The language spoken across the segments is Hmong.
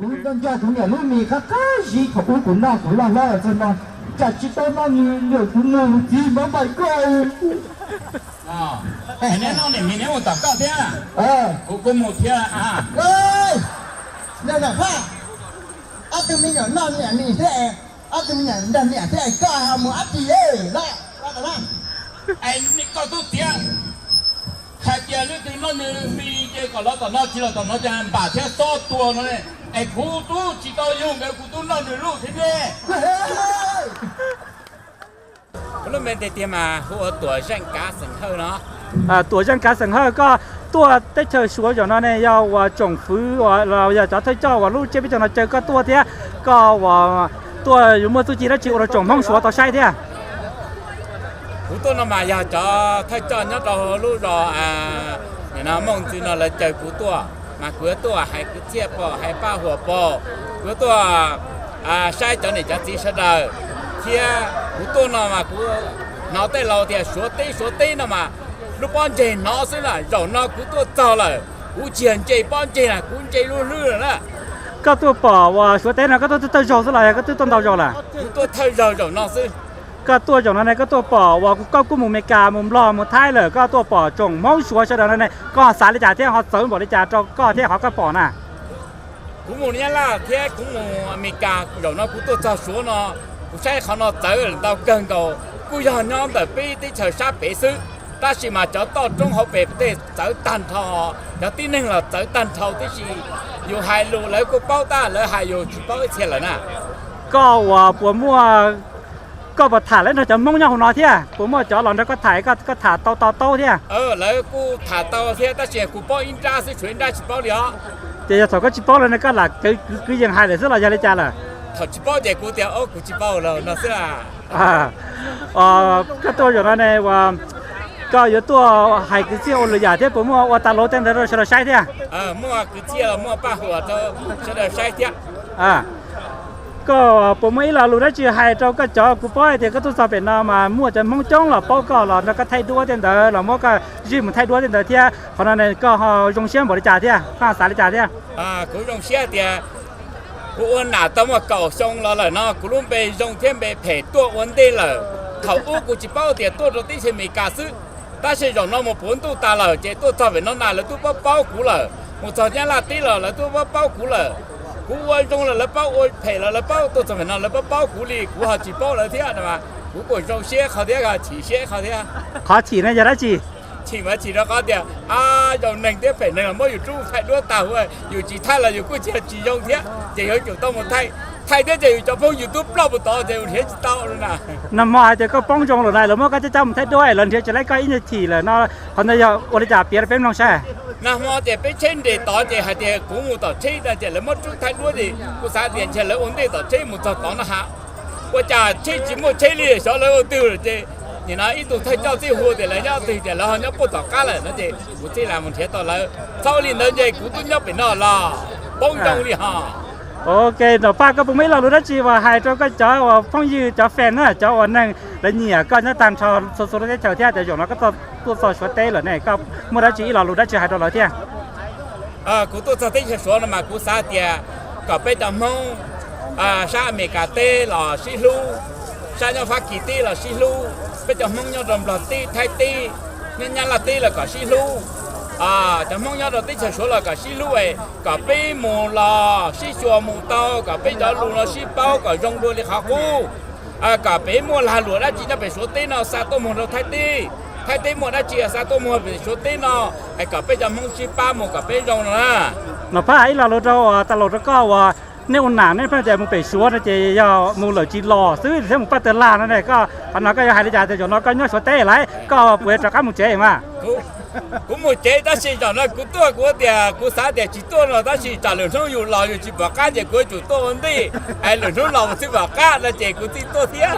Kuv ncaj kuv niam lub mis qab qab zib thaum ub kuv noj kuv loj hlob txog no, cas tsis tau noj nws, kuv mus txiv npam npaim koj. Neb noj niam mis neb mus tom koj thiab, kuv kuv mus thiab. Ob tug me nyuam noj niam mis thiab, ob tug me nyuam nrog niam thiab, koj ho mus ab tsi lawm. Koj tub tiav hais tias leej twg noj nws mis ces kom los tom no, tsis los tom no ces npam thiab xob tua no, es kuv tub tsis tau yug nkawd, kuv tub noj nws luj thiab ne. Kuv lub npe tiag tiag mas hu ua Tuam Zeej Kav Xeem Hawj no. Tuam Zeej Kav Xeem Hawj, koj tuaj teb chaws Suav zaum no ne yog uas tsoom fwv los yog cov thawj coj uas lub tsiab peb caug no caw koj tuaj thiab, koj uas tuaj yuav muaj txuj ci dab tsi ua rau tsoom Hmoob Suav tau saib thiab? Kuv tuaj no mas yog cov thawj coj nyob rau lub zos Mooj Ntxwg no lawv caw kuv tuaj, mas kuv yuav tuaj hais kwv txhiaj pom, hais paj huam pom, kuv yuav tuaj saib cov niam cov txiv sawv daws, thiab kuv tuaj no mas kuv hnov tej laus tias Suav teb Suav teb no mas lub pob ntseg hnov xwb na, zaum no kuv tuaj txog lawm, kuv tsis yog ntse pob ntseg na, kuv ntse lub hlwb lawm na. Koj tuaj pom uas Suav teb no koj tuaj thawj zaug xwb los yog koj twb tuaj ntau zaus lawm? Kuv tuaj thawj zaug zaum no xwb. Koj tuaj zaum no ne koj tuaj pom uas koj kuj mus Meskas mus Nplog mus Thaib lawm, koj tuaj pom tsoom Hmoob Suav sawv daws no ne koj xav li cas thiab ho txawv npaum li cas rau koj thiab qhov koj pom na? Kuv mus Nyab Laj thiab kuv mus Amelikas, zaum no kuv tuaj txog Suav no, kuv saib qhov no txawv ntau kawg nkaus, kuj yog nyob ntawm peb teb chaws sab pem xwb, tab sis mas cov toj roob hauv pes tej txawv tag nrho, cov tib neeg los txawv tag nrho tib si, yus hais lus lawv kuj paub tab lawv hais yus tsis paub ib txhia lawm na. Koj uas puas muaj, koj puas tham lawv nrog cov Hmoob nyob hauv no thiab? Puas muaj cov los nrog koj tham, koj tham tau to taub thiab? Lawv kuj tham tau thiab tab sis kuv paub ib nrab xwb, tshuav ib nrab tsis paub li os. Ces yog thaum koj tsis paub lawm ne koj lam kwv yees hais lawm xwb los yog li cas lawm? Thaum tsis paub ces kuv tias o kuv tsis paub lawm no xwb. Koj tuaj zaum no ne uas koj yuav tuaj hais kwv txhiaj ua lwm yam thiab puas muaj ua tas lus tej ntawd rau sawv daws saib thiab? Muaj kwv txhiaj los muaj paj huam rau sawv daws saib thiab. Koj puas muaj ib lo lus dab tsi hais rau koj cov, kuv paub hais tias koj tuaj txog pem no mas muaj cov Hmoob coob los paub koj los nrog koj thaij duab tej ntawd los muab koj zij mus thaij duab tej ntawd thiab, qhov no ne koj ho zoo siab npaum li cas thiab koj xav li cas thiab? Kuv zoo siab tias kuv ua nam tau muaj kaum xyoo los lawm no kuv lub npe zoo thiab npe phem tuaj ua ntej lawm. Thaum ub kuv tsis paub tias tuaj rau teb chaws Amelikas xwb, tab sis zaum no mus puav ntuj tas lawm ces tuaj txog pem no na lawv twb paub paub kuv lawm, mus txog Nyab Laj teb los lawv twb paub paub kuv lawm. Kuv ua zoo los lawv paub, ua phem los lawv paub, tuaj txog pem no lawv paub paub kuv li, kuv ho tsis paub lawv thiab no mas kuv kuj zoo siab qhov thiab chim siab qhov thiab. Qhov chim no yog dab tsi? Chim mas chim rau qhov tias a, zoo neeg thiab phem neeg los muab yus rub thaij duab tag huv, yus tsis thaij los yus kuj tsis, tsis zoo thiab, ces yuav tsum tau mus thaij, thaij thiab ces yus cov phooj ywg twb ploj puas tod ces yus nrhiav tsis tau na. Nag hmo hais tias koj poob zoo lawm na, lawv muab koj cab cab mus thaij duab es lawv nrhiav tsis laib koj ib nyuag chim lawm no, qhov ntawd yog ua li cas piav rau peb mloog saib. Nag hmo ces peb tsheb nres tod ces hais tias kuv mus tom tsheb no ces lawv muab rub thaij duab ces kuv xav tias ntshe lawv ua ntej tom tsheb mus txog tod no ha. Ua cas tsheb tsis muaj tsheb li, xyov lawv ua twg lawm ces nim no ib tug thawj coj txij hu tias lawv nyob twg ces lawv ho nyob puag tom qab lawm no ces kuv thiaj li mus nrhiav tau lawv. Txhob ua li ntawd ces kuv twb nyob pem no los poob zoo li ho. Ok, Nom Paj, koj puas muaj ib lo lus dab tsi uas hais rau koj cov uas phooj ywg, cov fan na, cov uas neeg lawv nyiam koj nyob tag nrho txhua txhua lub teb chaws thiab tias zaum no koj tuaj txog Suav teb lawm ne, koj muaj dab tsi ib lo lus dab tsi hais rau lawv thiab? Kuv tuaj txog teb chaws Suav no mas kuv xav tias kom peb cov Hmoob sab Amelikas teb los sib hlub, sab nyob Fab Kis teb los sib hlub, peb cov Hmoob nyob rau Nplog teb, Thaib teb, nyob Nyab Laj teb los kom sib hlub, cov Hmoob nyob rau teb chaws Suav los kom sib hlub, kom peb mus los sib xyuas mus tau, kom peb cov lus no sib paub kom zoo dua li qhov qub. Kom peb muaj lag luam dab tsi nyob pem Suav teb no xa tuaj muag rau Thaib teb, Thaib teb muaj dab tsi xa tuaj muag pem Suav teb no, es kom peb cov Hmoob sib pab mus kom peb zoo no na. Nom Paj, ib lo lus rau, tas lus rau koj uas nej ua nam nej pheej tias mus pem Suav no ces yog mus lawm tsis los xwb thiab mus paj tawg lag no ne, koj qhov no koj yuav hais li cas tias zaum no koj nyob Suav teb lawm koj puas yuav rov qab mus tsev mas? Kuv mus tsev tab sis zaum no kuv tuaj kuv tias kuv xav tias tsis tuaj no tab sis tsam lwm hnub yus los yus tsis pom qab ces kuv yuav tsum tuaj ua ntej, es lwm hnub los mus txij pom qab no ces kuv thiaj tuaj thiab.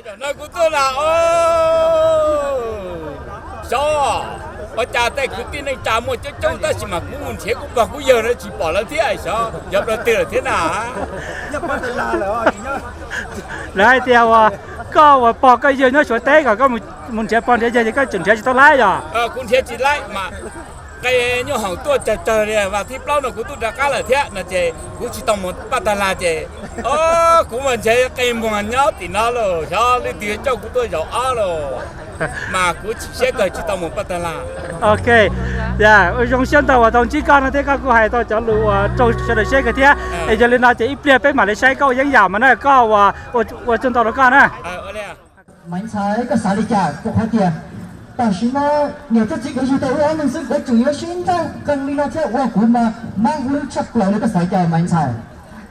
Zaum no kuv tuaj los xyov ua cas tej kwv tij neej tsa muaj coob coob tab sis mas kuv mus nrhiav kuv pog kuv yawg no tsis pom lawv thiab, xyov yog plaws twg lawm thiab na. Lawv hais tias uas koj uas pog koj yawg nyob Suav teb kom koj mus nrhiav pog nrhiav yawg ces koj tseem nrhiav tsis tau laib yog? Kuv nrhiav tsis laib mas Qe nyuaj hoom tuaj tsawg tsawg li, vas thib plaub no kuv twb rov qab lawm thiab no ces kuv tsis tau mus paj tag lag ces, o, kuv mas ntshe qe muag nyob tim no lauj, xyov leej twg coj kuv tuaj zaum ob lauj, mas kuv chim siab kawg tsis tau mus paj tag lag. Ok, ua zoo siab ntau uas tau ntsib koj no thiab koj kuj hais tau cov lus uas rau sawv daws siab kawg thiab. Es yog li no ces ib pliag peb mam li saib koj ua yeeb yam mas na, koj ua tsaug ntau rau koj na. Maiv Ntxhais, koj xav li cas rau qhov tias tam sim no niam thiab txiv kuv yug tau wb ob leeg xwb, kuv tseem yuav sib nrauj qees li no thiab ua kuv mas mab hlwb tshaj plaws li, koj xav li cas Maiv Ntxhais?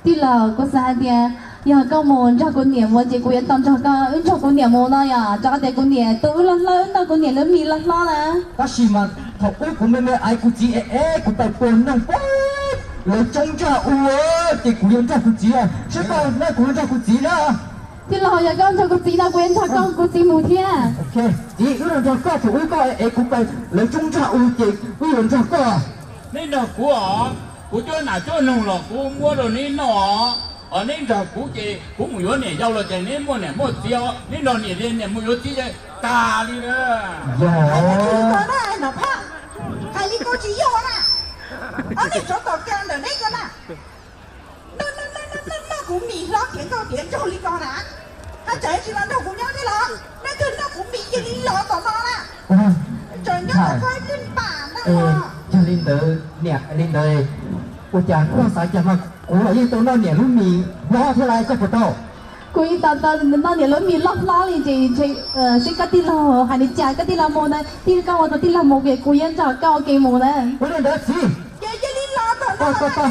Tij laug, kuv xav hais tias yog koj mus nrog kuv niam mus ces kuv yuav tau nrog koj, wb nrog kuv niam mus no yom, rau qhov tias kuv niam tu wb loj hlob, wb noj kuv niam lub mis loj hlob na. Tab sis mas thaum ub kuv me me aiv kuv txiv es es kuv pais puag noog puag lawv tsoob nrag u, ces kuv yuav nrog kuv txiv, seb koj nrog kuv, nrog kuv txiv na. Tij laug, yog koj nrog kuv txiv no kuv yuav nrog koj kuv txiv mus thiab. Txiv, wb los nrog koj, thaum ub koj es kuv pais lawv tsoob nrag u ces wb yuav nrog koj. Neb nrog kuv os, kuv cuab nam cuab noog los kuv muab rau neb noj os. Neb nrog kuv ces kuv mus yuav niam yau los ces neb muaj niam muaj txiv os, neb nrog niam ces niam mus yuav txiv ces tag li na. Yog, hais li ko tsis yog na. Ob niag tsov tom kag ntawm neb ko na. Noj kuv mis hlob tiav nkauj tiav nraug li ko na, haj tseem tsis los nrog kuv nyob thiab los? Nej twb noj kuv mis cia li los tom no na. Tseem nyob tom koj ib pliag npam ntag. Yog li ntawd niam, li ntawd ua cas koj xav cas mas kuv los yeej tau noj niam lub mis hlob thiab lauj, koj puas tau? Kuv yeej tau tau noj niam lub mis loj hlob li ces, seb koj tij laug hais li cas koj tij laug mus na, tij koj ua tau tij laug mus ces kuv yeej nrog koj ua ke mus na. Ua li ntawd txiv, ces cia li los tom no.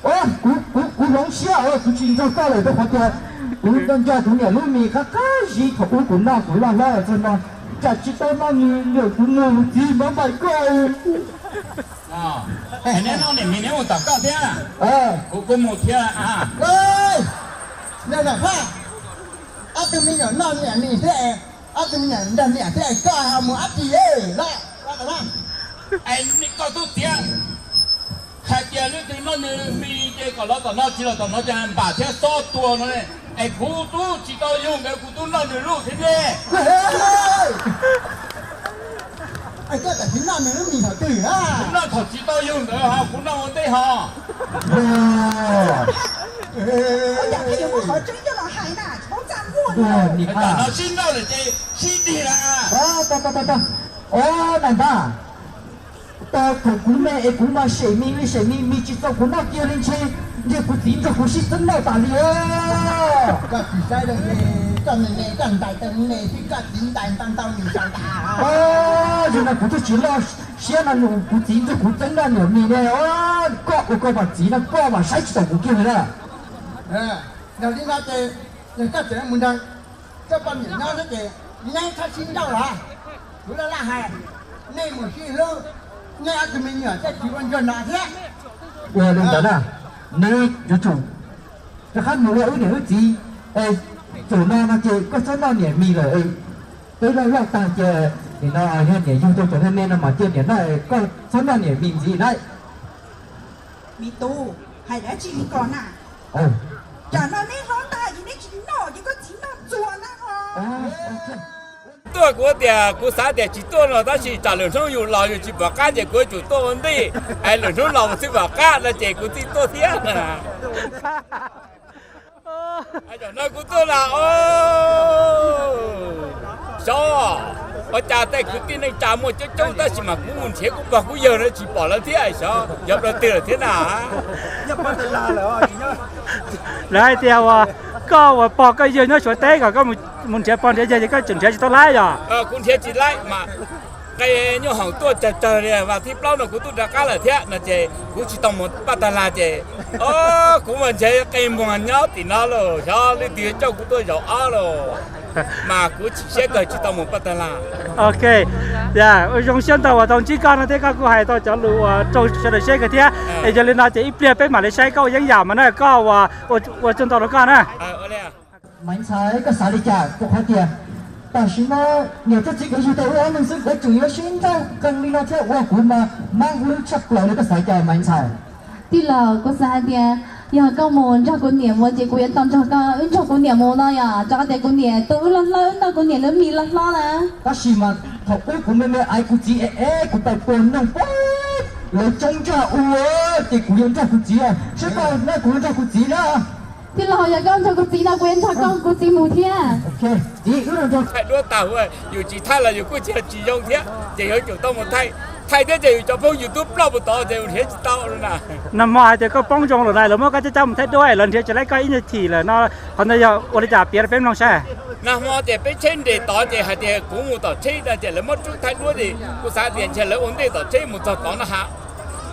Kuv hloov siab, kuv tsis nrog koj lawm rau qhov tias kuv nco nco kuv niam lub mis qab qab zib thaum ub kuv noj kuv loj hlob los txog no, tsam tsis tau noj nws, kuv mus txiv, npam npaim koj. Neb noj niam mis neb mus tom koj thiab, kuv kuj mus thiab. Neb noj, ob tug me nyuam noj niam mis thiab, ob tug me nyuam nrog niam thiab, koj ho mus ab tsi lawm? Es koj tub txiav hais tias leej twg noj nws mis ces kom los tom no, tsis los tom no ces npam thiab xob tua no. Es kuv tub tsis tau yug nkawd kuv tub noj nws lub thiab ne. Koj tam sim noj nws lub mis thaum twg? Kuv noj thaum tsis tau yug nkawd ho kuv noj ua ntej ho. Tam no sib nrauj lawm ces sib dig lawm. Os, nais npawg, thaum kuv me es kuv mas sem mis li sem mis, mis tsis txaus kuv noj kiag li, ntshe ntshe kuv txiv nrog kuv sib txeeb noj tas li. Koj tsis saib, koj me me koj ntais tau me me xwb, koj txiv ntais ntau ntau mis tsaus ntais. Zaum no kuv twb tsis loj siab no, kuv txiv nrog kuv txeeb noj niam mis ne. Koj ua koj vam txiv no koj mam saib tsis taus kuv kiag li na. Yog li no ces koj tseem mus nrog koj poj niam nyob thiab ces neb txhob sib nrauj los. Kuv laj laj hais, nej mus sib hlub, nej ob tug me nyuam thiaj tsis ua ntsuag no thiab. Ua li ntawd na, neb yuav tsum rov qab mus ua wb niam wb txiv. Zaum no no ces koj txhob noj niam mis lawm. Peb loj loj tag ces nim no yog niam yug tau cov me me no mas cia niam noj, koj txhob noj niam mis ntxiv na. Me tub, hais dab tsi li ko na? Tsam no neb hlob tag ces neb tsis noj ces koj txiv noj txuas na ho. Tuaj kuv tias kuv xav tias tsis tuaj no tab sis tsam lwm hnub yus los yus tsis pom qab ces kuv yuav tsum tuaj ua ntej, es lwm hnub los mus txij pom qab no ces kuv txij tuaj thiab. Zaum no kuv tuaj na, xyov ua cas tej kwv tij neej tsa muaj coob coob tab sis mas kuv mus nrhiav kuv pog kuv yawg no tsis pom lawv thiab, xyov yog plaws twg lawm thiab na. Lawv hais tias uas koj uas pog koj yawg nyob Suav teb, kom koj mus nrhiav pog nrhiav yawg ces koj tseem nrhiav tsis tau laib yog? Kuv nrhiav tsis laib mas qe nyuaj hoom tuaj tsawg tsawg li, vas thib plaub no kuv twb rov qab lawm thiab no ces kuv tsis tau mus paj tag lag ces, o, kuv mas ntshe qe muag nyob tim no lauj, xyov leej twg yuav coj kuv tuaj zaum ob lauj, mas kuv chim siab kawg tsis tau mus paj tag lag. Ok, ua zoo siab ntau uas tau ntsib koj no thiab koj kuj hais tau cov lus uas rau sawv daws siab kawg thiab. Es yog li no ces ib pliag peb mam li saib koj ua yeeb yam mas na, koj ua tsaug ntau rau koj na. Maiv Ntxhais, koj xav li cas rau qhov tias tam sim no niam thiab txiv kuv yug tau wb ob leeg xwb, kuv tseem yuav sib nrauj qees li no thiab ua kuv mas mab hlwb tshaj plaws li, koj xav li cas Maiv Ntxhais? Tij laug, kuv xav hais tias yog koj mus nrog kuv niam mus ces kuv yuav tau nrog koj, wb nrog kuv niam mus no yom, rau qhov tias kuv niam tu wb loj hlob, wb noj kuv niam lub mis loj hlob na. Tab sis mas thaum ub kuv me me aiv kuv txiv es es kuv pais puag noog puag Lawv tsoob nrog ua, ces kuv yuav nrog kuv txiv, saib koj na, kuv yuav nrog kuv txiv na. Tij laug, yog koj nrog kuv txiv no kuv yuav nrog koj kuv txiv mus thiab. Txiv, wb los nrog thaij duab tag huv, yus tsis thaij los yus kuj tsis, tsis zoo thiab, ces yuav tsum tau mus thaij. Thaij thiab ces yus cov phooj ywg twb ploj puas tod ces yus nrhiav tsis tau na. Nag hmo hais tias koj poob zoo lawm na, lawv muab koj coj mus thaij duab lawv nrhiav tsis tau koj ib nyuag chim lawm no, qhov ntawd yog ua li cas piav rau peb mloog saib. Nag hmo ces peb tsheb nres tod ces hais tias kuv mus tom tsheb no ces lawv muab rub thaij duab ces kuv xav tias ntshe lawv ua ntej tom tsheb mus txog tod no ha.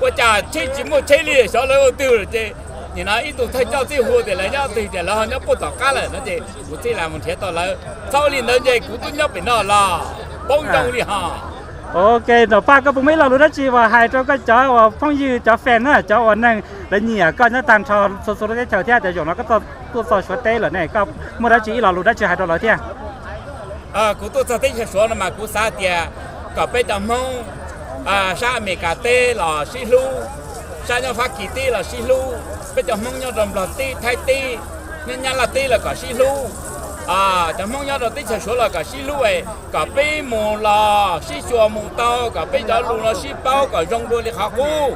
Ua cas tsheb tsis muaj tsheb li, xyov lawv ua twg lawm ces nim no ib tug thawj coj txij hu tias lawv nyob twg ces lawv ho nyob puag tom qab lawm no ces kuv thiaj li mus nrhiav tau lawv. Txhob ua li ntawd ces kuv twb nyob pem no los poob zoo li ho. Ok, Nom Paj, koj puas muaj ib lo lus dab tsi uas hais rau koj cov uas phooj ywg, cov fan na, cov uas neeg lawv nyiam koj nyob tag nrho txhua txhua lub teb chaws thiab tias zaum no koj tuaj txog Suav teb lawm ne, koj muaj dab tsi, ib lo lus dab tsi hais rau lawv thiab? Kuv tuaj txog teb chaws Suav no mas kuv xav tias kom peb cov Hmoob sab Amelikas teb los sib hlub, sab nyob Fab Kis teb los sib hlub, peb cov Hmoob nyob rau Nplog teb, Thaib teb, nyob Nyab Laj teb los kom sib hlub, cov Hmoob nyob rau teb chaws Suav los kom sib hlub, kom peb mus los sib xyuas mus tau, kom peb cov lus no sib paub kom zoo dua li qhov qub.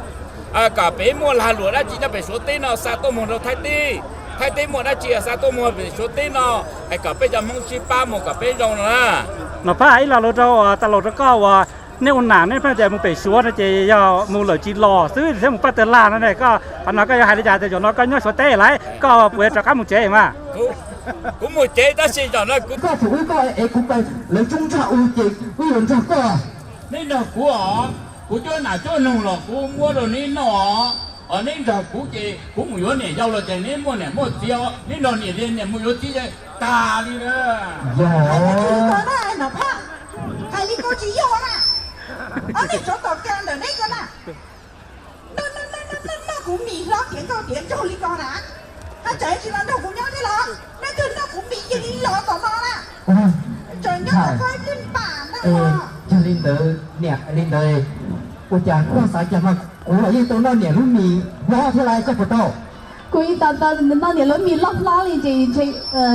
Kom peb muaj lag luam dab tsi nyob pem Suav teb no xa tuaj muag rau Thaib teb, Thaib teb muaj dab tsi xa tuaj muag pem Suav teb no, es kom peb cov Hmoob sib pab mus kom peb zoo no na. Nom Paj, hais ib lo lus rau uas tas los rau koj uas nej ua nam nej pheej tias mus pem Suav no ces yog mus lawm tsis los xwb thiab mus paj tawg lag no ne, koj qhov no koj yuav hais li cas tias zaum no koj nyob Suav teb lawm koj puas yuav rov qab mus tsev mas? Kuv mus tsev tab sis zaum no kuv, koj thaum ub koj es kuv, lawv tsoob nrog ua ces wb yuav nrog koj. Neb nrog kuv os, kuv cuab nam cuab noog los kuv muab rau neb noj os. Neb nrog kuv ces kuv mus yuav niam yau los ces neb muaj niam muaj txiv os, neb nrog niam li niam mus yuav txiv ces tag li. Yog, hais li koj tsis yog na, ob niag tsov tom kag ntawm neb ko na. Noj kuv mis hlob tiav nkauj tiav nraug li ko na, haj tseem tsis los nrog kuv nyob thiab los? Neb twb noj kuv mis cia li los tom no na. Tseem nyob tom koj ib pliag npam ntag. Yog li ntawd niam, li ntawd ua cas koj xav cas mas kuv los yeej tau noj niam lub mis hlob thiab lawm koj puas tau? Kuv yeej tau tau noj niam lub mis loj hlob li ces ntshe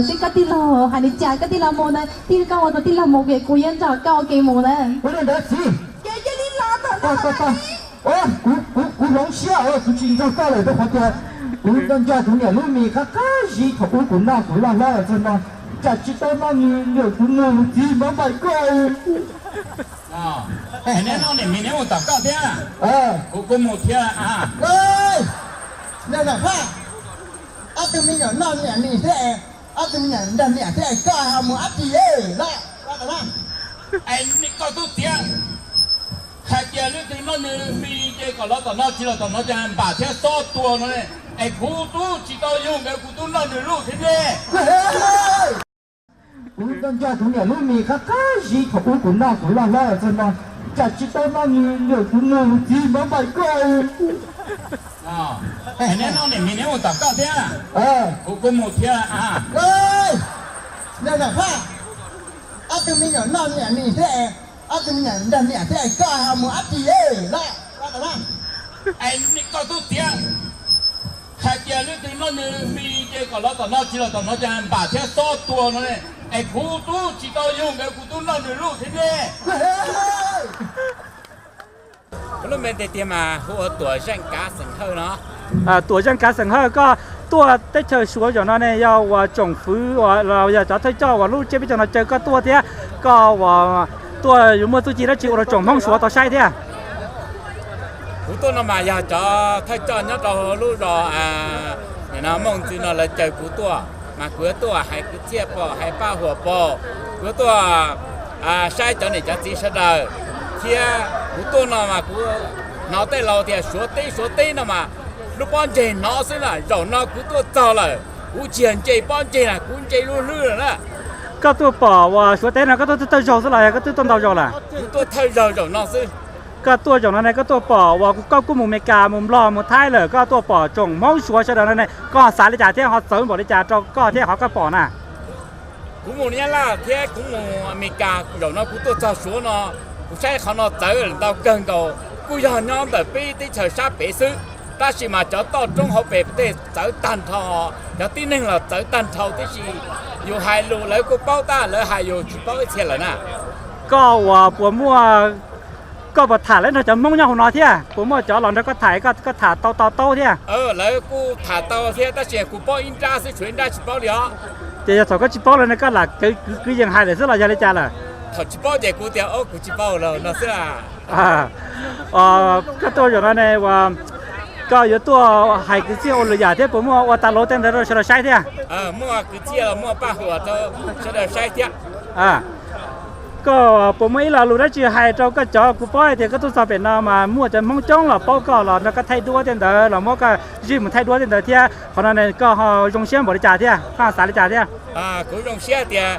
seb koj tij laug hais li cas koj tij laug mus na, tij koj ua tau tij laug mus ces kuv yeej nrog koj ua ke mus na. Ua li ntawd txiv, ces cia li los tom no. Kuv, kuv hloov siab os, kuv tsis nrog koj lawm rau qhov tias kuv nco nco kuv niam lub mis qab qab zib thaum ub kuv noj kuv loj hlob los txog no, tsam tsis tau noj nws, kuv mus txiv npam npaim koj. Neb noj niam mis neb mus tom koj thiab, kuv kuj mus thiab. Nag Nom Paj, ob tug me nyuam noj niam mis thiab, ob tug me nyuam nrog niam thiab koj ho mus dab tsi lawm? Es koj tub txiav hais tias leej twg noj nws mis ces kom los tom no, tsis los tom no ces npam thiab xob tuag no ne. Es kuv tub tsis tau yug nkawd, kuv tub noj nws lub thiab ne. Kuv nco nco kuv niam lub mis qab qab zib thaum ub kuv noj kuv loj hlob los txog no, tsam tsis tau noj nws, kuv mus txiv npam npaim koj. Neb noj niam mis neb mus tom koj thiab, kuv kuj mus thiab. Nag Nom Paj, ob tug me nyuam noj niam mis thiab, ob tug me nyuam nrog niam thiab koj ho mus dab tsi lawm? Es koj tub txiav hais tias leej twg noj nws mis ces kom los tom no, tsis los tom no ces npam thiab xob tuag no ne. Es kuv tub tsis tau yug nkawd, kuv tub noj nws lub thiab ne. Kuv lub npe tiag tiag mas hu ua Tuam Zeej Kav xeem Hawj no. Tuam Zeej Kav xeem Hawj, koj tuaj teb chaws Suav zaum no ne yog uas tsoom fwv los yog cov thawj coj uas lub tsiab peb caug no caw koj tuaj thiab koj uas tuaj yuav muaj txuj ci dab tsi ua rau tsoom Hmoob Suav tau saib thiab? Kuv tuaj no mas yog cov thawj coj nyob rau lub zos Mooj Ntxwg no lawv caw kuv tuaj, mas kuv yuav tuaj hais kwv txhiaj pom, hais paj huam pom, kuv yuav tuaj saib cov niam cov txiv sawv daws, thiab kuv tuaj no mas kuv hnov tej laus tias Suav teb Suav teb no mas lub pob ntseg hnov xwb na, zaum no kuv tuaj txog lawm, kuv tsis yog ntse pob ntseg na, kuv ntse lub hlwb lawm na. Koj tuaj pom uas Suav teb no koj tuaj thawj zaug xwb los yog koj twb tuaj ntau zaug lawm? Kuv tuaj thawj zaug zaum no xwb. Koj tuaj zaum no ne koj tuaj pom uas koj kuj mus Meskas mus Nplog mus Thaib lawm, koj tuaj pom tsoom Hmoob Suav sawv daws no ne koj xav li cas thiab ho txawv npaum li cas rau koj thiab qhov koj pom na? Kuv mus Nyab Laj thiab kuv mus Amelikas, zaum no kuv tuaj txog Suav no, kuv saib qhov no txawv ntau kawg nkaus, kuj yog nyob ntawm peb teb chaws sab pem xwb, tab sis mas cov toj roob hauv pes tej txawv tag nrho, cov tib neeg los txawv tag nrho tib si, yus hais lus lawv kuj paub tab lawv hais yus tsis paub ib txhia lawm na. Koj uas puas muaj Koj puas tham lawv nrog cov Hmoob nyob hauv no thiab? Puas muaj cov los nrog koj tham, koj tham tau tau taub thiab? Lawv kuj tham tau thiab tab sis kuv paub ib nrab xwb, tshuav ib nrab tsis paub li os. Ces yog thaum koj tsis paub lawm ne, koj lam kwv kwv yees hais lawm xwb los yog li cas lawm? Thaum tsis paub ces kuv tias o kuv tsis paub lawm no xwb. Koj tuaj zaum no ne, koj yuav tuaj hais kwv txhiaj ua lwm yam thiab puas muaj ua tas lus tej ntawd rau sawv daws saib thiab? Muaj kwv txhiaj los muaj paj huam rau sawv daws saib thiab. Koj puas muaj ib lo lus dab tsi hais rau koj cov, kuv paub hais tias koj tuaj txog pem no mas muaj cov Hmoob coob los paub koj los nrog koj thaij duab tej ntawd los muab koj zij mus thaij duab tej ntawd thiab, qhov no ne koj ho zoo siab npaum li cas thiab, koj xav li cas thiab? Kuv zoo siab tias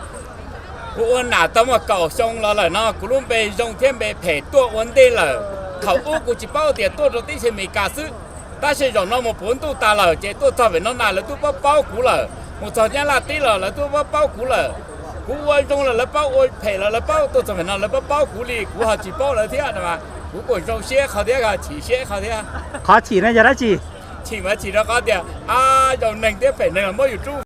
kuv ua nam tau muaj kaum xyoo los lawm no kuv lub npe zoo thiab npe phem tuaj ua ntej lawm. Thaum ub kuv tsis paub tias tuaj rau teb chaws Amelikas xwb, tab sis zaum no mus puv ntuj tas lawm ces tuaj txog pem no na lawv twb paub paub kuv lawm, mus txog Nyab Laj teb los lawv twb paub paub kuv lawm. Kuv ua zoo los lawv paub, ua phem los lawv paub, tuaj txog pem no lawv paub paub kuv li, kuv ho tsis paub lawv thiab no. Kuv kuj zoo siab qhov thiab chim siab qhov thiab. Qhov chim no yog dab tsi? Chim mas chim rau qhov tias a, zoo neeg thiab phem neeg los muab yus rub.